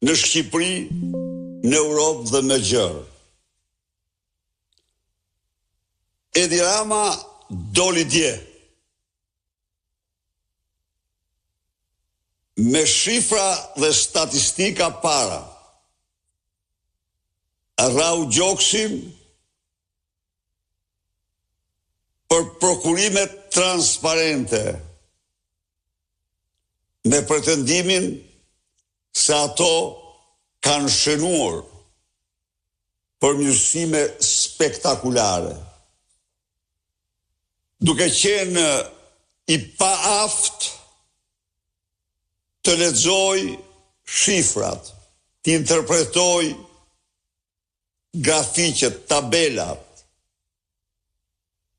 Në Shqipëri, në Europë dhe më gjerë. Edi Rama doli dje me shifra dhe statistika para. Rrahu gjoksin për prokurimet transparente me pretendimin se ato kanë shënuar përmirësime spektakulare. Duke qenë i paaftë të lexojë shifrat, të interpretojë grafiqet, tabelat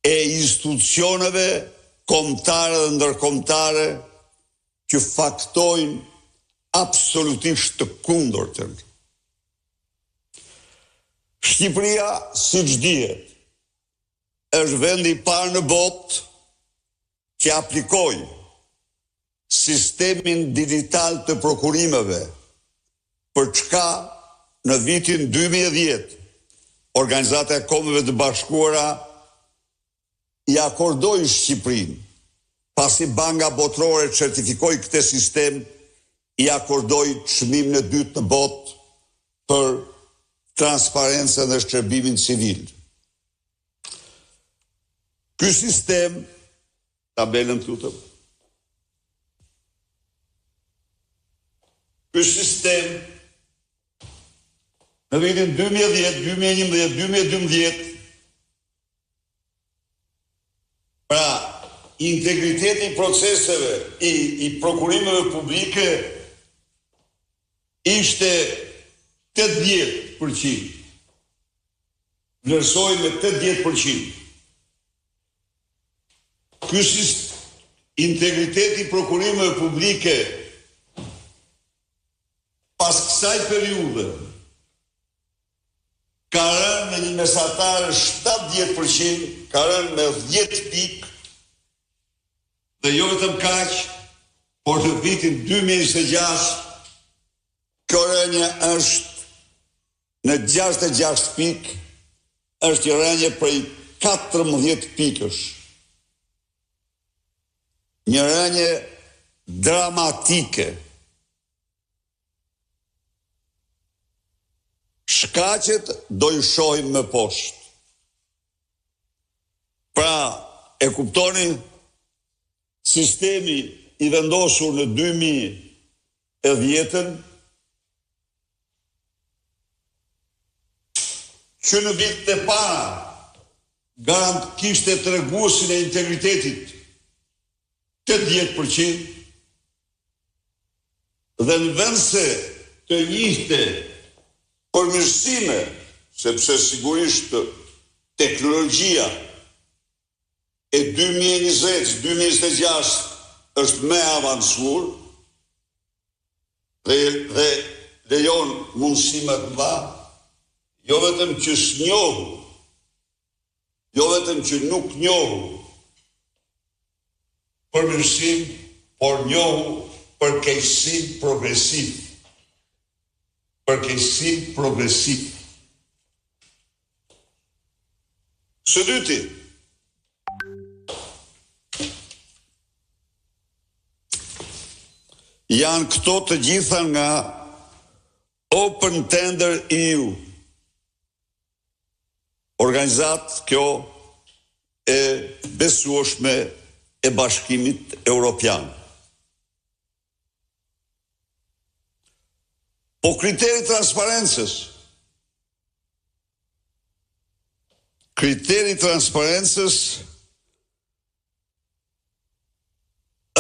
e institucioneve kombëtare dhe ndërkombëtare që faktojnë absolutisht të kundërtën. Shqipëria, siç dihet, është vendi i parë në botë që aplikoi sistemin digjital të prokurimeve, për çka në vitin 2010 Organizata e Kombeve të Bashkuara i akordoi Shqipërinë, pasi Banka Botërore certifikoi këtë sistem, i akordoi çmimin e dytë në botë për transparencën dhe shërbimin civil. Ky sistem Tabelën të lutem. Ky sistem në vitin 2010, 2011, 2012 pra integriteti i proceseve i, i prokurimeve publike ishte 80%. Vlerësohej me 80%. Ky sistem integriteti i prokurimeve publike pas kësaj periudhe ka rënë në një mesatare 70%, ka rënë me 10 pikë dhe jo vetëm kaq, por në vitin 2026 kjo rënie është Në 66 pikë është një rënie prej 14 pikësh. Një rënie dramatike. Shkaqet do i shohim më poshtë. Pra, e kuptoni, sistemi i vendosur në 2010-ën Që në vitet e para garant kishte treguesin e integritetit 80% dhe në vend se të njihte përmirësime, sepse sigurisht teknologjia e 2020, 2026 është më e avancuar dhe dhe lejon mundësi më të mëdha, jo vetëm që s'njohu, jo vetëm që nuk njohu përmirësim, por njohu përkeqësim progresiv. Përkeqësim progresiv. Së dyti, janë këto të gjitha nga Open Tender EU. Organizatë kjo e besueshme e Bashkimit Europian. Po kriteri i transparencës Kriteri i transparencës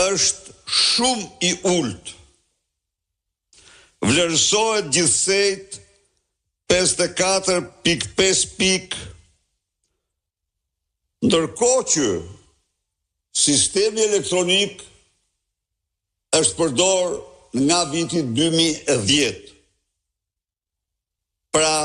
është shumë i ulët. Vlerësohet gjithsejt 54.5 pikë, ndërkohë që sistemi elektronik është përdor nga viti 2010. Pra,